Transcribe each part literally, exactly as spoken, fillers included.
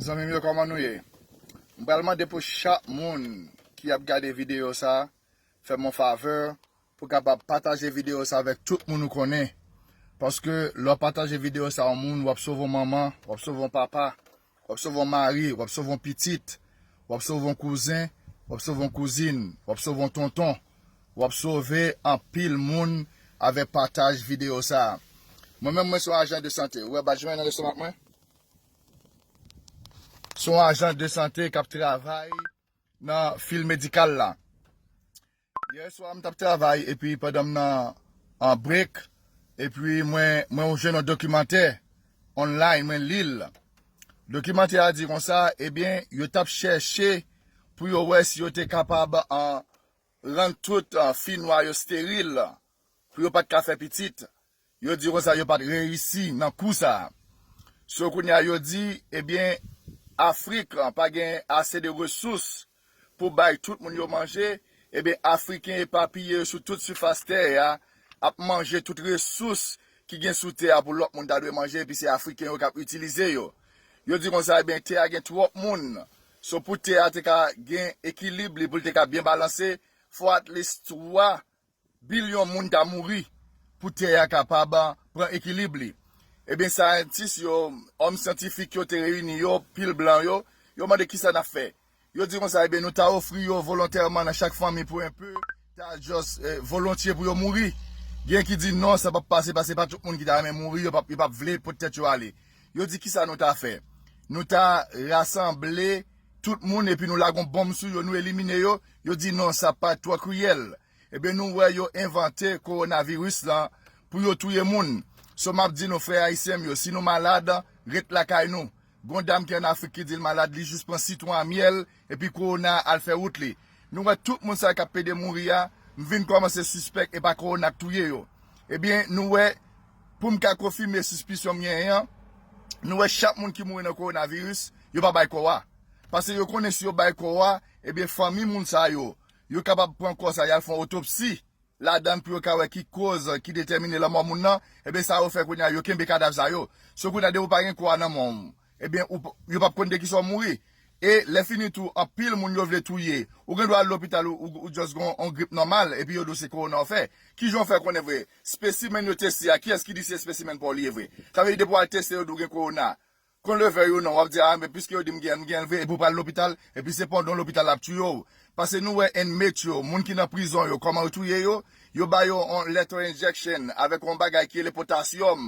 Zanmi m yo, kòman nou ye? M pral mande pou chak moun ki ap gade videyo sa, fè m yon favè pou kapab pataje videyo sa avèk tout moun ou konnen. Paske lè w pataje videyo sa yon moun, w ap sove yon manman, w ap sove yon papa, w ap sove yon mari, w ap sove yon pitit, w ap sove yon kouzen, w ap sove yon kouzin, w ap sove yon tonton, w ap sove anpil moun avèk pataj videyo sa. Mwen menm, mwen se yon ajan de sante. Ou wè badj mwen nan lestomak mwen? Se yon ajan de sante k ap travay nan fil medikal la. Yè swa, m t ap travay, epi pandan m nan an break, epi mwen, mwen jwenn yon dokimantè online, mwen li l. Dokimantè a di konsa, ebyen, yo t ap chèche pou yo wè si yo te kapab an, rann tout an, fi nwa yo steril, pou yo pa t ka fè pitit. Yo di konsa yo pa t reyisi nan kou sa a. So kounye a yo di, ebyen, Afrik pa gen ase de resous pou bay tout moun yo manje, ebyen, Afriken epapiye sou tout sifas tè a ap manje tout resous ki gen sou tè a pou lòt moun ta dwe manje, epi se Afriken yo k ap itilize yo. Yo di konsa, ebyen, tè a gen twòp moun. So pou tè a te ka gen ekilib li, pou l te ka byen balanse, fò at least twa bilyon moun ta mouri pou tè a kapab pran ekilib li. Ebyen, sayantis yo, òm syantifik yo te reyini yo, pil blan yo, yo mande kisa n ap fè. Yo di konsa, ebyen, nou ta ofri yo volontèman nan chak fanmi pou enpe, ta just, eh, volontye pou yo mouri. Gen ki di non, sa p ap pase, paske pa tout moun ki ta renmen mouri, yo p ap, yo p ap vle pot tèt yo ale. Yo di kisa nou ta fè. Nou ta rasanble tout moun epi nou lage yon bonm sou yo, nou elimine yo. Yo di non, sa pa twò kriyèl. Ebyen, nou wè yo envante kowonaviris lan pou yo touye moun. So, m ap di nou, frè ayisyen m yo, si nou malad, ret lakay nou. Gon dam ki ann Afrik ki di l malad, li jis pran sitwon a myèl, epi kowona al fè wout li. Nou wè tout moun sa yo k ap pede mouri a, m vin kòmanse sispèk e pa kowona k touye yo. Ebyen, nou wè, pou m ka konfime sispisyon m genyen an, nou wè chak moun ki mouri nan kowonaviris, yo pa bay kò a. Paske yo konnen si yo bay kò a, ebyen, fanmi moun sa yo, yo kapab pran kò sa, y al fè yon otopsi ladan l pou yo ka wè ki koz ki detèmine lanmò moun nan, ebyen, sa yo fè kounye a, yo kenbe kadav sa yo. So kounye a, depi w pa gen kò a nan men w, ebyen, ou p-, yo p ap konn de kisa w mouri. E lè fini tou, anpil moun yo vle touye. Ou gen dwa al lopital, ou, ou, ou just gen yon grip nòmal, epi yo di w se kowona w fè. Kijan w fè konnen vre? Spesimen yo teste a, kiyès ki di se spesimen pa w li ye vre? Sa vle di depi w al teste, yo di w gen kowona. Kon leve yo non, w ap di, a, men piske yo di m gen, m gen vre, epi w pral lopital, epi se pandan w lopital l ap touye w. Paske nou wè inmate yo, moun ki nan prizon yo, kòman yo touye yo? Yo ba yo yon lethal injection avèk yon bagay ki rele potasyòm.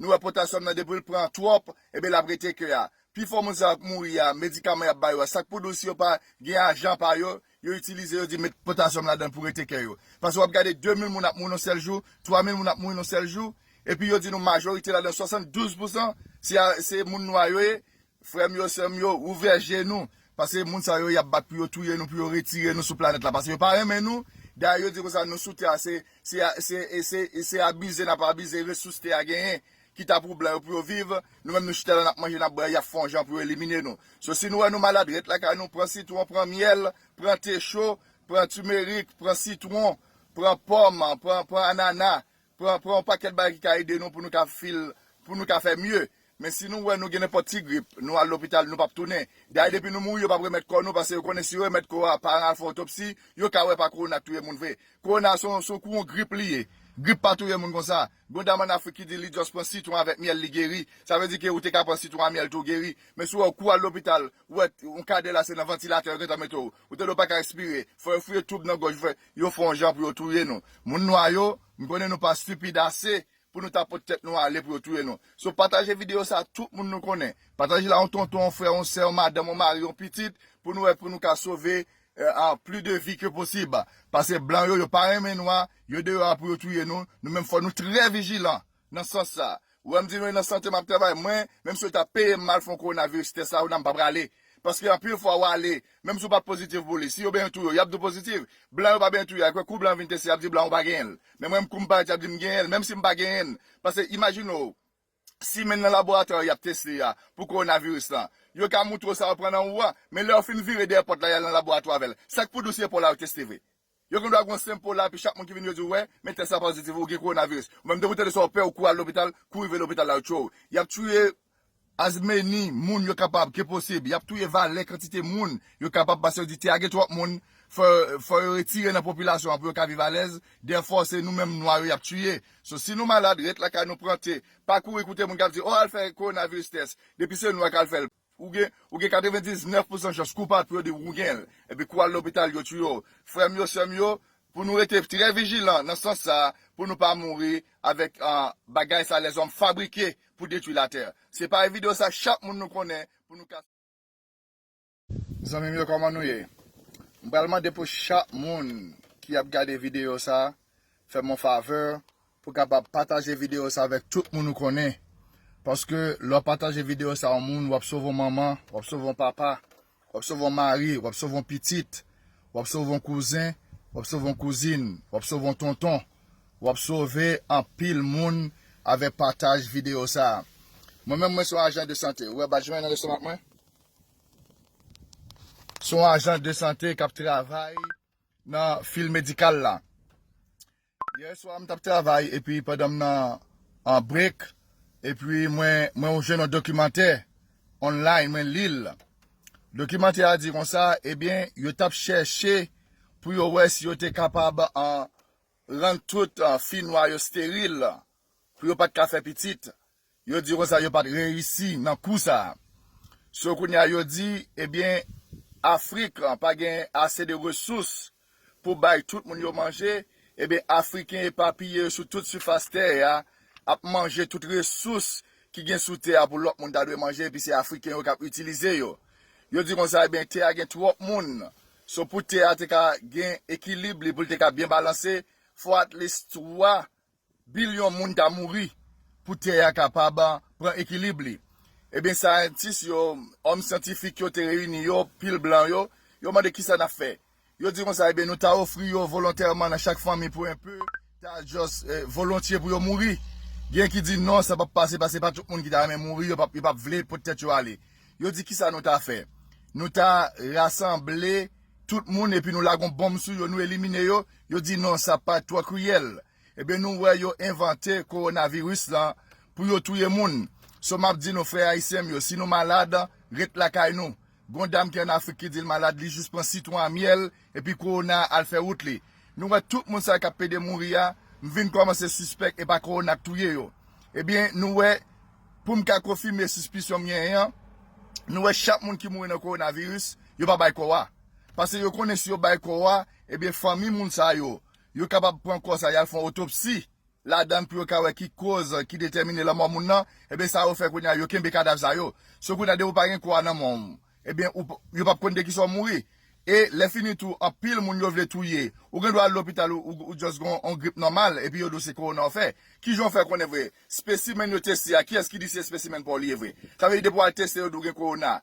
Nou wè potasyòm nan depi l pran twòp, ebyen l ap rete kè a. Pifò moun sa yo k mouri a, medikaman y ap ba yo a, sa k pou di w si yo pa gen ajan pa yo, yo itilize, yo di met potasyòm ladan l pou rete kè yo. Paske w ap gade de mil moun ap mouri nan sèl jou, twa mil moun ap mouri nan sèl jou, epi yo di nou majorite ladan, swasanndouz pousan, se a, se moun nwa yo ye. Frè m yo, sè m yo, ouvè je nou, paske moun sa yo, y ap bat pou yo touye nou, pou yo retire nou sou planèt la, paske yo pa renmen nou. Dayè, yo di konsa, nou sou tè a, se, se, se, se, se abize n ap abize resous tè a genyen, ki ta pou blan yo pou yo viv, nou menm nou chita la n ap manje, n ap bwè, y ap fè yon jan pou yo elimine nou. So, si nou wè nou malad, ret lakay nou, pran sitwon, pran myèl, pran te cho, pran timerik, pran sitwon, pran pòm, pran, pran anana, pran, pran yon pakèt bagay ki ka ede nou pou nou ka fil, pou nou ka fè mye. Men si nou wè nou gen nenpòt ti grip, nou al lopital, nou p ap tounen. Dayè, depi nou mouri, yo p ap remèt kò nou, paske yo konnen si yo remèt kò a, pa al fè otopsi, yo ka wè pa kowona k touye moun vre. Kowona se yon, se yon kou yon grip li ye. Grip pa touye moun konsa. Gon dam ann Afrik ki di li just pran sitwon avèk myèl, li geri. Sa vle di ke ou te ka pran sitwon a myèl tou, ou geri. Men si w wè w kou al lopital, ou wè yon kadè la se nan vantilatè yo gentan mete w. Ou tande w pa ka respire. Fò yo fouye toub nan gòj ou, fè, yo fè yon jan pou yo touye nou. Moun nwa yo, m konnen nou pa stipid ase pou nou ta pot tèt nou ale pou yo touye nou. So, pataje videyo sa a tout moun nou konnen. Pataje l a yon tonton, yon frè, yon sè, yon madanm, yon mari, yon pitit, pou nou wè, pou nou ka sove, euh, a, plis de vi ke posib. Paske blan yo, yo pa renmen nwa, yo deyò a pou yo touye nou. Nou menm fò nou trè vijilan nan sans sa. Ou wè m di nou, nan sante m ap travay, mwen, menm si yo ta peye m mal fè yon kowonaviris tès la, ou nan m pa prale. Paske anpil fwa w ale, menm si w pa pozitif pou li, si yo benyen touye w, y ap di w pozitif. Blan yo pa benyen touye, akwè kou blan vin teste, y ap di blan ou pa genyen l. Men mwen, kou m parèt, y ap di m genyen l, menm si m pa genyen l. Paske imajine w, simenn nan laboratwa y ap teste a, pou kowonaviris lan. Yo ka moutre w sa yo pran nan ou a, men lè yo fin vire dèyè pòt la, y al nan laboratwa avè l. Sa k pou di w se pa w la yo teste vre? Yo gen dwa gen yon senp po la, epi chak moun ki vin yo di w, wè, men tès la pozitif, ou gen kowonaviris. Ou menm depi w tande sa, w pè, ou kouri al lopital, kou rive lopital la, yo tchwe w. Y ap touye as many moun yo kapab ke posib. Y ap touye valè kantite moun yo kapab, paske yo di tè a gen twòp moun, fò, fò yo retire nan popilasyon an pou yo ka viv alèz. Dèfò, se nou menm nwa yo y ap tiye. So, si nou malad, ret lakay nou, pran te. Pa kouri koute moun k ap di, "O, al fè kowonaviris tès." Depi se nwa k al fè l. Ou gen, ou gen katrevendiznèf pousan chans kou pa pou yo di w ou gen l. Epi kou al lopital, yo tiye w. Frè m yo, sè m yo, pou nou rete trè vijilan nan sans sa a, pou nou pa mouri avèk, ah, bagay sa lèzòm fabrike pou detwi latè. Se pa videyo sa chak moun nou konnen pou nou ka. Zanmi m yo, kòman nou ye? M pral mande pou chak moun ki ap gade videyo sa, fè m yon favè pou kapab pataje videyo sa avèk tout moun ou konnen. Paske lè w pataje videyo sa yon moun, w ap sove yon manman, w ap sove yon papa, w ap sove yon mari, w ap sove yon pitit, w ap sove yon kouzen, w ap sove yon kouzin, w ap sove yon tonton, w ap sove anpil moun avèk pataj videyo sa. Mwen menm, mwen se yon ajan de sante. Ou wè badj mwen nan lestomak mwen? Se yon ajan de sante k ap travay nan fil medikal la. Yè swa, m t ap travay, epi pandan m nan an break, epi mwen, mwen jwenn yon dokimantè online, mwen li l. Dokimantè a di konsa, ebyen, yo t ap chèche pou yo wè si yo te kapab, ah, rann tout, ah, fi nwa yo steril, pou yo pa t ka fè pitit. Yo di konsa yo pa t reyisi nan kou sa a. So, kounye a, yo di, ebyen, Afrik, ah, pa gen ase de resous pou bay tout moun yo manje, ebyen, Afriken epapiye yo sou tout sifas tè a, ap manje tout resous ki gen sou tè a pou lòt moun ta dwe manje, epi se Afriken yo k ap itilize yo. Yo di konsa, ebyen, tè a gen twòp moun. So, pou tè a te ka gen ekilib li, pou l te ka byen balanse, fò at least twa bilyon moun ta mouri pou tè a kapab pran ekilib li. Ebyen, sayantis yo, òm syantifik yo te reyini yo, pil blan yo, yo mande kisa n ap fè. Yo di konsa, ebyen, nou ta ofri yo volontèman nan chak fanmi pou enpe, ta just, eh, volontye pou yo mouri. Gen ki di non, sa p ap pase, paske pa tout moun ki ta renmen mouri, yo p ap, yo p ap vle pot tèt yo ale. Yo di kisa nou ta fè? Nou ta rasanble tout moun epi nou lage yon bonm sou yo, nou elimine yo. Yo di non, sa pa twò kriyèl. Ebyen, nou wè yo envante kowonaviris lan pou yo touye moun. So, m ap di nou, frè ayisyen m yo, si nou malad, ret lakay nou. Gon dam ki ann Afrik ki di l malad, li jis pran sitwon a myèl, epi kowona al fè wout li. Nou wè tout moun sa k ap pede mouri a, m vin kòmanse sispèk e pa kowona k touye yo. Ebyen, nou wè, pou m ka konfime sispisyon m genyen an, nou wè chak moun ki mouri nan kowonaviris, yo pa bay kò a. Paske yo konnen si yo bay kò a, ebyen, fanmi moun sa yo, yo kapab pran kò sa, y al fè yon otopsi ladan l pou yo ka wè ki koz ki detèmine lanmò moun nan, ebyen, sa yo fè kounye a, yo kenbe kadav sa yo. So kounye a, depi w pa gen kò a nan men w, ebyen, ou p-, yo p ap konn de kisa w mouri. E lè fini tou, anpil moun yo vle touye. Ou gen dwa al lopital, ou, ou, ou just gen yon grip nòmal, epi yo di w se kowona w fè. Kijan w fè konnen vre? Spesimèn yo teste a, kiyès ki di se spesimèn pa w li ye vre? Sa vle di depi w al teste, yo di w gen kowona.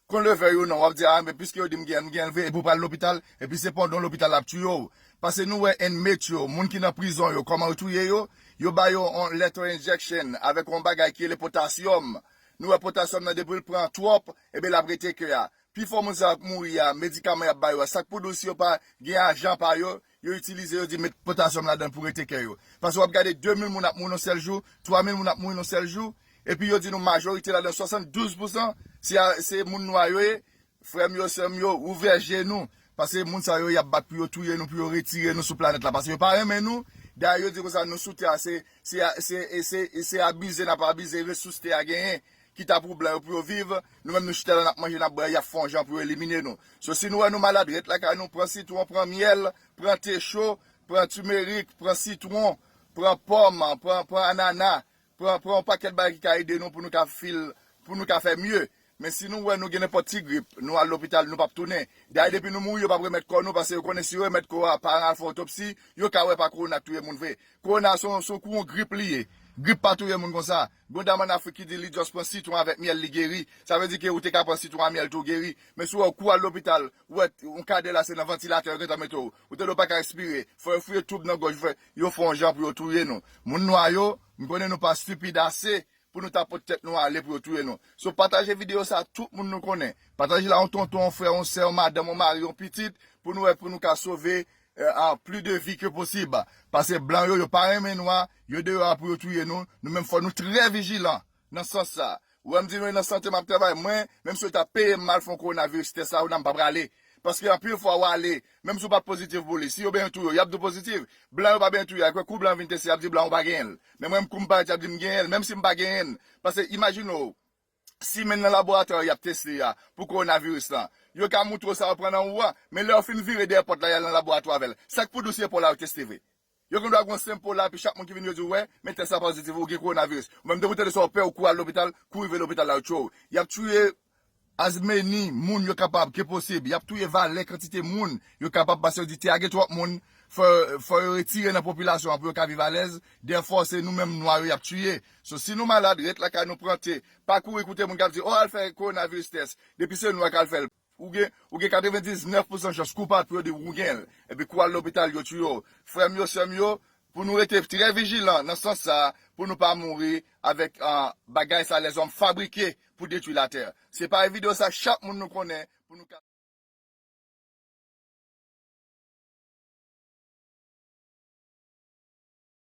Kon leve yo non, w ap di, "A, men piske yo di m gen, m gen vre," epi w pral lopital, epi se pandan w lopital ap touye w. Paske nou wè inmate yo, moun ki nan prizon yo, kòman yo touye yo? Yo ba yo yon lethal injection avèk yon bagay ki rele potasyòm. Nou wè potasyòm nan depi l pran twòp, ebyen l ap rete kè a. Pifò moun sa yo k mouri a, medikaman y ap ba yo a, sa k pou di w si yo pa gen ajan pa yo, yo itilize, yo di met potasyòm ladan l pou rete kè yo. Paske w ap gade de mil moun ap mouri nan sèl jou, twa mil moun ap mouri nan sèl jou, epi yo di nou majorite ladan swasanndouz pousan se a, se moun nwa yo ye. Frè m yo, sè m yo, ouvè je nou. Paske moun sa yo, y ap bat pou yo touye nou, pou yo retire nou sou planèt la. Paske yo pa renmen nou. Dayè, yo di konsa, nou sou tè a, se, se, se, se, se abize n ap abize resous tè a genyen. Ki ta pou blan yo pou yo viv, nou menm nou chita la n ap manje, n ap bwè, y ap fè yon jan pou yo elimine nou. So, si nou wè nou malad, ret lakay nou, pran sitwon, pran myèl, pran te cho, pran timerik, pran sitwon, pran pòm, pran, pran anana, pran, pran yon pakèt bagay ki ka ede nou pou nou ka feel, pou nou ka fè mye. Men si nou wè nou gen nenpòt ti grip, nou al lopital, nou p ap tounen. Dayè, depi nou mouri, yo p ap remèt kò nou, paske yo konnen si yo remèt kò a, pa al fè otopsi, yo ka wè pa kowona k touye moun vre. Kowona se yon, se yon kou yon grip li ye. Grip pa touye moun konsa. Gon dam ann Afrik ki di li just pran sitwon avèk myèl, li geri. Sa vle di ke ou te ka pran sitwon a myèl tou, ou geri. Men si w wè w kou al lopital, ou wè yon kadè la se nan vantilatè yo gentan mete w. Ou tande w pa ka respire. Fò yo fouye toub nan gòj, fò yo fè yon jan pou yo touye nou. Moun nwa yo, m konnen nou pa stipid ase pou nou ta pot tèt nou ale pou yo touye nou. So, pataje videyo sa a tout moun nou konnen. Pataje l a yon tonton, yon frè, yon sè, yon madanm, yon mari, yon pitit, pou nou wè, pou nou ka sove, eh, a, plis de vi ke posib. Paske blan yo, yo pa renmen nwa, yo deyò a pou yo touye nou. Nou menm fò nou trè vijilan nan sans sa. Ou wè m di nou nan sante m ap travay. Mwen, menm si yo ta peye m mal fè yon kowonaviris tès la, ou nan m pa prale. Paske anpil fwa w ale, menm si w pa pozitif pou li, si yo benyen touye w, y ap di w pozitif. Blan yo pa benyen touye, akwè kou blan vin teste, y ap di blan ou pa genyen l. Men mwen, kou m parèt, y ap di m genyen l, menm si m pa genyen l. Paske imajine w, si menm nan laboratwa y ap teste a pou kowonaviris lan, yo ka moutre w sa yo pran nan ou a, men lè yo fin vire dèyè pòt la, y al nan laboratwa avè l. Sa k pou di w se pa w la yo teste vre? Yo gendwa gen yon senp po la, epi chak moun ki vin yo di w, wè, men tès la pozitif, ou gen kowonaviris. Ou menm depi w tande sa, w pè, ou kouri al lopital, kou rive lopital la, yo tchwe w. Y ap touye as many moun yo kapab, ke posib. Y ap touye valè kantite moun yo kapab, paske yo di te a gen twòp moun, fò, fò yo retire nan popilasyon an pou yo ka viv alèz. Dèfwa, se nou menm nwa yo y ap touye. So, si nou malad, ret lakay nou, pran te. Pa kouri koute moun k ap di, o, al fè kowonaviris tès. Depi se nwa k al fè l. Ou gen, ou gen katrevendiznèf pousan chans kou pa t pou yo di w ou gen l. Epi kou al lopital, yo touye w. Frè m yo, sè m yo, pou nou rete trè vijilan nan sans sa a, pou nou pa mouri avèk, ah, bagay sa lèzòm fabrike pou detwi latè. Se pa videyo sa chak moun nou konnen pou nou ka